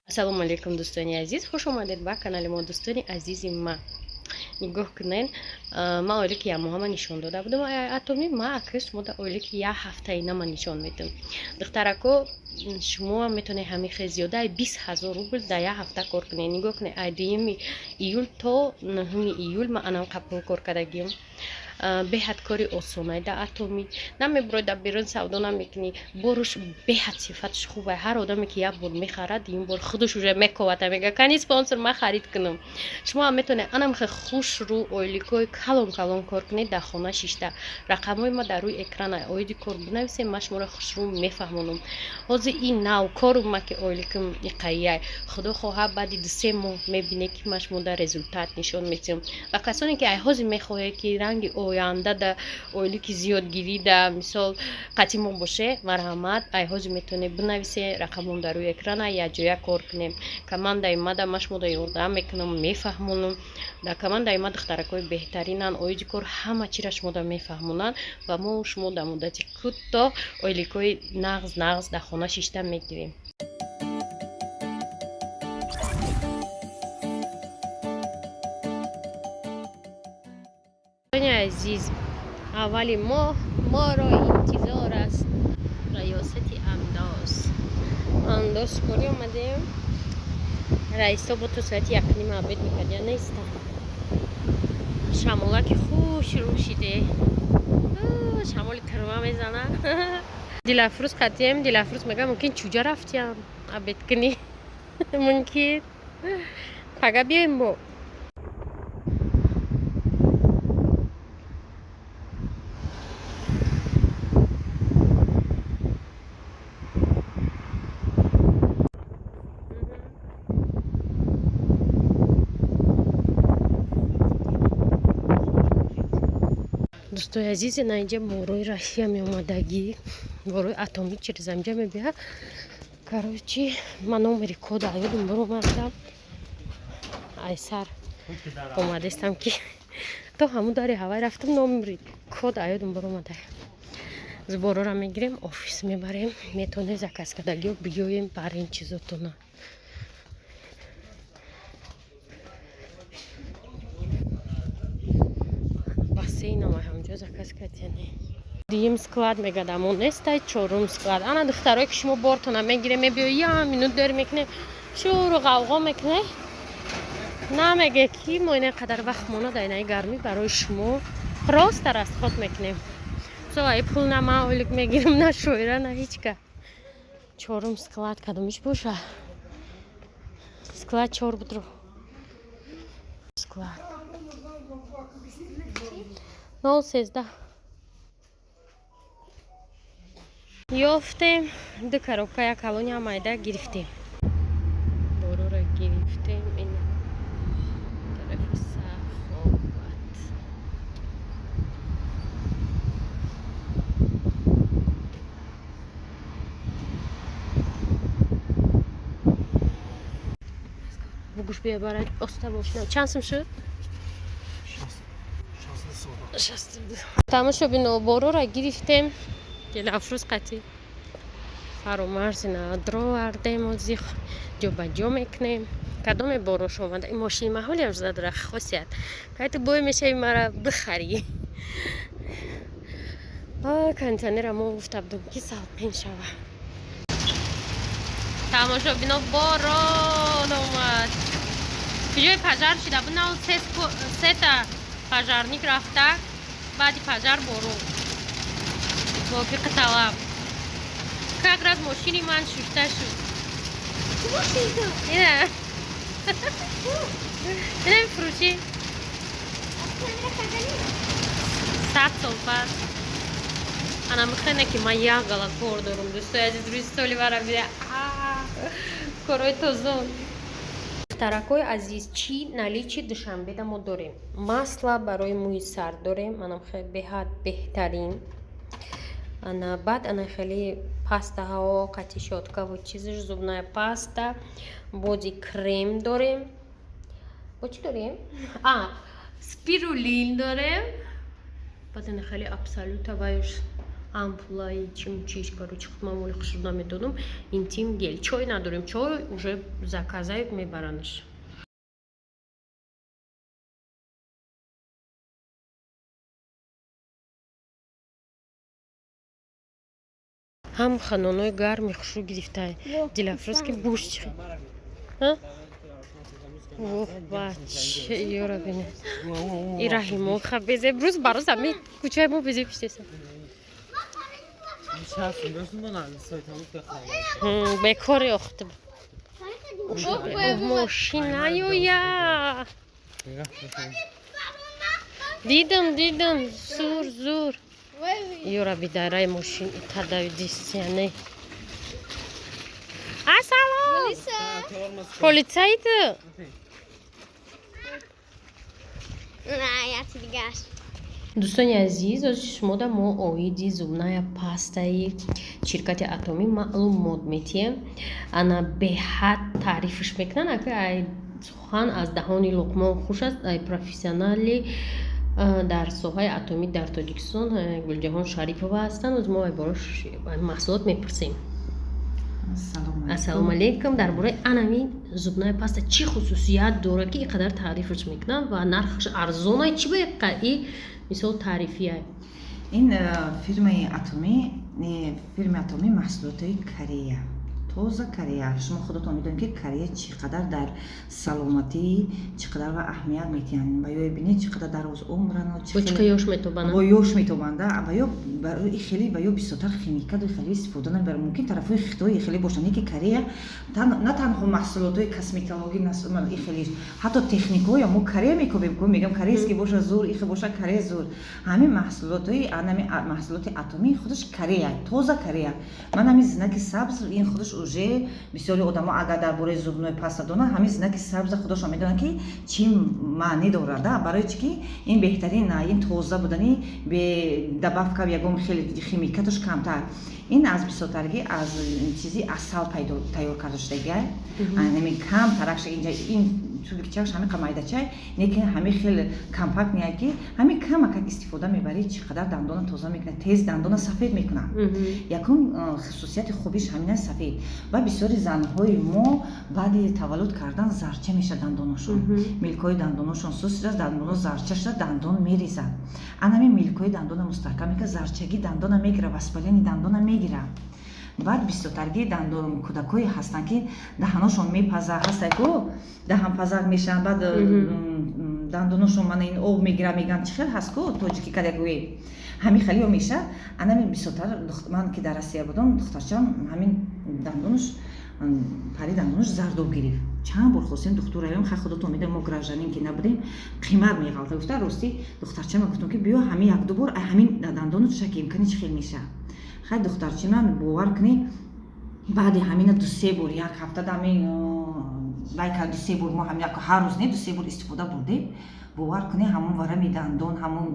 Ассалому алайкум, дӯстони азиз, хуш омадед ба канали мо. Дӯстони азизи ман, нигоҳ кунед, ман ойлики якмоҳама нишон дода будам Атоми. Ма акрис шумо да ойлики як ҳафтаина ман нишон медиҳам. Духтарако, шумо метавонед ҳамин хел зиёдаи 20 000 рубл дар як ҳафта кор кунед. Нигоҳ кунед, ай 2 июл то 9 июл ман анам қапул кор кардагиам. Беҳад кори осонай да Атоми. Намебурой, дар берун савдо намекунӣ, боруш беҳад сифаташ хубай. Ҳар одаме ки як бор мехарад, ин бор худаш уже мековата, мега: «Кани спонсор, ман харид кунам». Шумо ҳам метавонед анам хел хушрӯ ойликҳои калон калон кор кунед дар хона шишта. Рақамҳои ма дар рӯи экрана, оиди кор бинависем, ман шуморо хушрӯ мефаҳмонам. Ҳозир ин навкору ма ки ойликам иқаяй, худо хоҳад, баъди 2-се моҳ мебинед, ки ман шумо дар результат нишон медиҳам. Ва касоне ки ай ҳозир мехоҳед, ки ранги оянда да ойлики зиёдгирӣ да мисол қатъи мо боше, марҳамат, ай ҳозир метавонед бинависе, рақамон дар рӯи экрана, якҷоя кор кунем. Командаи мада ман шумода ёрдам мекунам, мефаҳмонам. Дар командаи ма духтаракҳои беҳтаринанд, оиди кор ҳама чира шумода мефаҳмонанд ва мо шумо дар муддати кӯтоҳ ойликҳои нағз нағз дар хона шишта мегирем. Азиз, аввали моҳ моро интизор аст раёсати андоз. Андоз кори омадем. Раисо бо то соати 1:30 обед мекард, я неста. Шамолаки хуш рӯшиде, шамоли кирма мезана. Дилафрӯз қатием. Дилафрӯз мега, мумкин чуҷа рафтиям обед кунӣ, мумкин пага биёем бо. Дӯстои азиз, ина инҷа борои Россия меомадагӣ, борои Атомӣ через амҷа мебиҳад. Короче, ман номери кода ёдум буромадам, айсар омадестам, ки то ҳамун дари ҳавай рафтам, номери код аёдум буромада. Сборора мегирем, офис мебарем. Метавонед заказ кардагиё биёем барем чизотона. Бассейнам ҳамҷо заказ кардяне. Дуюм склад мегадам, он нестай, чорум склад. Ана духтарое ки шумо бортона мегирем, мебиё, я минут дер мекунем, шуру ғавғо мекуне, намеге, ки мо ина қадар вақт мона дар инаи гармӣ барои шумо просто расход мекунем. Со ай пул на ман ойлик мегирам, на шоира, на ҳечка. Чорум склад кадомиш боша? Склад чор будро, склад 013 ёфтем. Ду коробка, як калони майда гирифтем, борора гирифтем. Ин тарафи Саховат. Бугуш бебарад, оста бошна. Чанд сум шуд? Тамошобино, борора гирифтем. Дилафрӯз қатӣ фаромарзина дровардем, озих ҷобаҷо мекунем. Кадоме борош омада, ин мошини маҳолиам задара хосият. Кай ту бой мешави, мара бихарӣ. Кондиционера мо гуфта будем, ки салқин шава. Тамошобино, борон омад. Куҷои пожар шида буд, нав сета пожарник рафта. Баъди пожар борон мувофиқи талаб. Как раз мошини ман шушта шуд. Ина, ина мефурӯшӣ 100 сол пас. Ана михайна, ки ман як гала кор дорум. Дӯстои азиз, рӯи столи вара бида, корҳои тозон. Духтаракҳои азиз, чӣ наличии Душанбеда мо дорем? Масло барои мӯи сар дорем, манам хеле беҳад беҳтарин. Ана баъд ана хеле пастаҳао, қати щёткаву чизаш, зубная паста, боди крем дорем. Бо чӣ дорем? А спирулин дорем. Баъд ана хеле Абсолюта ваюш. Ампулаи чимчиш, короче, худ ман моли хушрӯ намедонам. Интим гель. Чой надорем, чой уже заказают, мебаранаш. Ҳам ханонои гарми хушрӯ гирифтай. Дилафрӯз ки буш Ох, бача, ёра бина. И Раҳимо ха безеб рӯз ба рӯз ами кӯчаи мо безеб иштеса. Бекори охт. Мошинаёя. Дидам, дидам, зур, зур. Ёра бидарай мошин итадавидисяне. Ассалом. Полицайты. Дӯстони азиз, ози шумода мо оиди зубная пастаи ширкати Атомӣ маълумот метиҳем. Ана беҳад таърифш мекунанд, ака ай сухан аз даҳони Луқмон хуш аст, ай профессионали дар соҳаи Атомӣ дар Тоҷикистон Гулҷаҳон Шарипова ҳастанд. Оз мо ай борош маҳсулот мепурсем. Ассалому алейкум. Дар бораи анами зубная паста чӣ хусусият дорад, ки ин қадар таърифш мекунанд ва нархаш арзонай? Чӣ ба и мисол таърифия? Ин фирмаи Атомӣ, фирмаи Атомӣ маҳсулотҳои Корея, тоза Корея. Шумо худатон медонед, ки Корея чӣ қадар дар саломатӣ, чӣ қадар ва аҳамият медиҳанд. Ва ё бинед, чӣ қадар дароз умранд. Бо чӣ ёш метобанд. Бо ёш метобанд. Ва ё барои хеле ва ё бисёртар химикат хеле истифода намебаранд. Мумкин тарафҳои Хитой хеле бошанд, ки Корея на танҳо маҳсулотҳои косметологӣ хеле, ҳатто техникаҳоя мо Корея мекобем. Мегам, корейский боша зур, ихе боша Корея зур. Ҳамин маҳсулотҳои, анами маҳсулоти Атомӣ худаш Корея, тоза Корея. Ман ҳамин знаки сабз, ин худаш уже бисёри одамо агар дар бораи зубной паста донанд, ҳамин знаки сабза худашон медонанд, ки чӣ маъне дорад. Барои чӣ ки ин беҳтарин, ин тоза будани, бе добавка, ягон хеле химикаташ камтар. Ин аз бисёртарги аз чизи асал пайдо тайёр карда шудагиа. Ҳамин кам таракша инҷа ин тубикчаш ҳамин майдачай, лекин ҳамин хел компактный, ки ҳамин камакак истифода мебарӣ, чӣ қадар дандона тоза мекунад, тез дандона сафед мекунад. Якум хусусияти хубиш ҳамин аст, сафед. Ва бисёри занҳои мо баъди таваллуд кардан зарча мешавад дандонашон, милкҳои дандонашон суст шуда, дандоно зарча шуда, дандон мерезад. Ан ҳамин милкҳои дандона мустаҳкам мекунад, зарчагӣ дандона мегирад, воспаление дандона мегирад. Баъд бисёртарги дандон кӯдакҳое ҳастанд, ки даҳаношон мепазад, ҳастай ку, даҳанпазак мешаванд, баъд дандоношон мана ин об мегирад, мегӯянд, чӣ хел ҳаст ку тоҷикӣ кадагӯе, ҳамин хелиё мешавад. Анами бисёртар ман ки дар Россия будам, духтарчам ҳамин дандонаш, пари дандонаш зардоб гирифт. Чанд бор хостем духтур равем, ха, худотон медонед, мо гражданин ки набудем, қимат меғалта. Гуфта, ростӣ, духтарчама гуфтам, ки биё, ҳамин якду бор ҳамин дандонат шакем кани, чӣ хел мешавад. Хай, духтарчи ман, бовар кунӣ, баъди ҳамина 2-се бор як ҳафтада ҳамин вай кард, 2-се бор мо ҳамин ҳар рӯз не, 2-се бор истифода бурдем. Бовар кунӣ, ҳамон варами дандон, ҳамон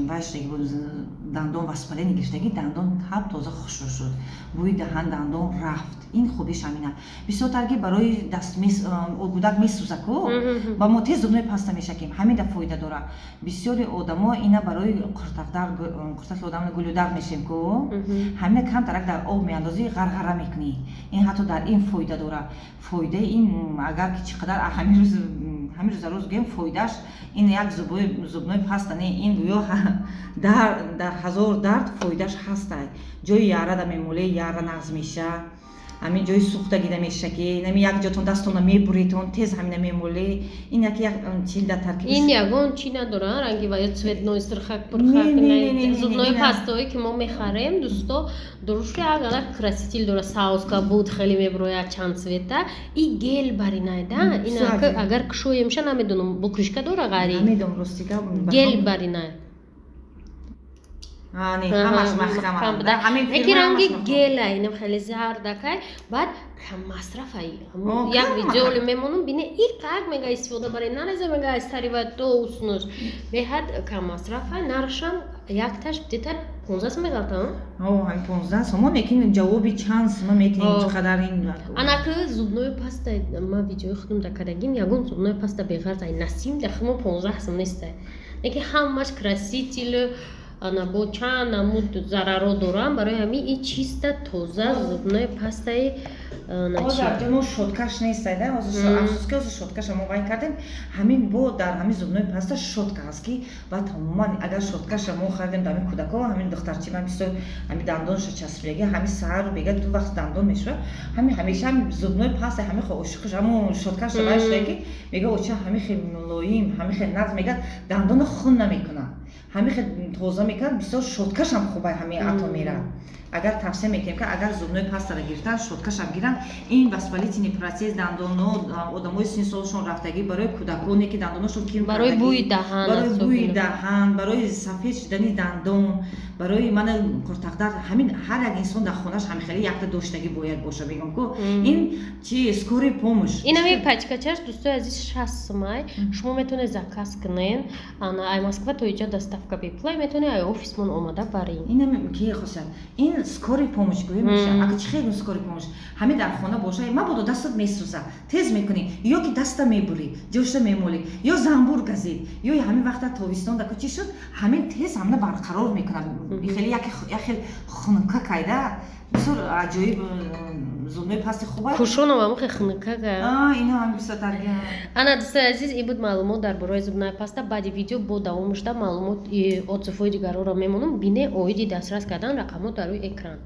вай шудаги буд, дандон воспаление гирифтаги, дандон ҳаб тоза хушрӯ шуд, бӯи даҳан дандон рафт. Ин хубиш ҳамина. Бисёртарги барои даст гудак месӯза ку, ба мо тез зубной паста мешакем, ҳамина фоида дорад. Бисёри одамо ина барои қуртақдар, қуртақи одам гулюдар мешем ку, ҳамина камтарак дар об меандозӣ, ғарғара мекунӣ. Ин ҳатто дар ин фоида дорад. Фоидаи ин агар ки чӣ қадар ҳамин рӯз, ҳамин рӯза рӯз гӯем, фоидааш ин як зубной паста не, ин гӯё дар ҳазор дард фоидааш ҳастай. Ҷои ярада мемоле, яра нағз меша, ҳамин ҷои сӯхтагида меша, ки нами як ҷотон дастона мебуритон, тез ҳамина мемоле. Ин як як чил дар таркиб. Ин ягон чӣ надора, ранги ва ё цветной сирхак пурхак? Зубной пастое ки мо мехарем, дӯсто, дурушки агала краситель дора, сауска буд, хеле меброяд чанд цвета. И гель баринайда ин агар кушоемша, намедонам, бо крышка дора ғари. Намедонам, ростига. Гель баринай. Ҳамаш маҳкам. Яки ранги гела, инам хеле зардакай, баъд каммасрафай. Як видеоле мемонам, бине, и как мега истифода баре, нареза, мега аз тари ва то уснуш беҳад каммасрафай. Нархшам якташ где-то 15 сом меғалта. Ҳамин 15 сомон, лекин ҷавоби чанд сума метиҳем, чӣ қадар ин. Анаки зубной паста ма видеои худам да кардагим, ягон зубной паста беғарз ай Насим да хумо 15 сом нестай, лекин ҳамаш краситель. Ана, бо чанд намуд зараро дорам. Барои ҳамин и чиста, тоза зубной пастаи. Ҳозир мо щёткаш нестайда, афсӯс, ки ҳозир щёткаша мо вай кардем. Ҳамин бо дар ҳамин зубной паста щётка ҳаст, ки ва тамоман агар щёткаша мо харидем, дар ҳамин кӯдако, ҳамин духтарчи ман бисёр ҳамин дандонша часпидаги, ҳамин саҳар бега ду вақт дандон мешавад, ҳамин ҳамеша ҳамин зубной паста, ҳамин ошиқиш, ҳамун щёткаша вай шуда, ки мега: «Оча, ҳамин хел мулоим, ҳамин хел нағз», мега, дандона хун намекунад, ҳамин хел тоза мекунад. Бисёр щёткашам хуба. Ҳамин Атомира агар тавсия мекунем, ки агар зубной пастара гирифтан, щёткашам гиранд. Ин воспалительный процесс дандоно, одамои синни солшон рафтагӣ, барои кӯдаконе, ки дандоношон кирм, барои бӯи даҳан, барои бӯи даҳан, барои сафед шудани дандон, барои мана қуртақдар, ҳамин ҳар як инсон дар хонаш ҳамин хеле якта доштагӣ бояд боша. Мегӯям ку, ин чи скорый помощь. Инами пачкачаш, дӯстои азиз, 60 сумай. Шумо метавонед заказ кунед, ана, ай Москва то иҷа доставка бепулай, метавонед ай офисмон омада барин. Инами ки хосият, ин скорый помощь гӯё меша. Ага, чӣ хел скорый помощь? Ҳамин дар хона боша, мабодо дастат месӯза, тез мекунӣ, ё ки даста мебурӣ, ҷошта мемолӣ, ё занбур газид, ё ҳамин вақта тобистон даку чӣ шуд, ҳамин тез ҳамина барқарор мекунад. Хеле як хел хунука кайда, бисёр аҷоиб зубной пасти хуба. Кушонам амухе хунукага. Ино ҳам бисёртар. Ана, дӯстои азиз, ин буд маълумот дар бораи зубная паста. Баъди видео бо давом шуда маълумот, отзывҳои дигарро мемонам. Бине, оиди дастрас кардан рақамҳо дар рӯи экран.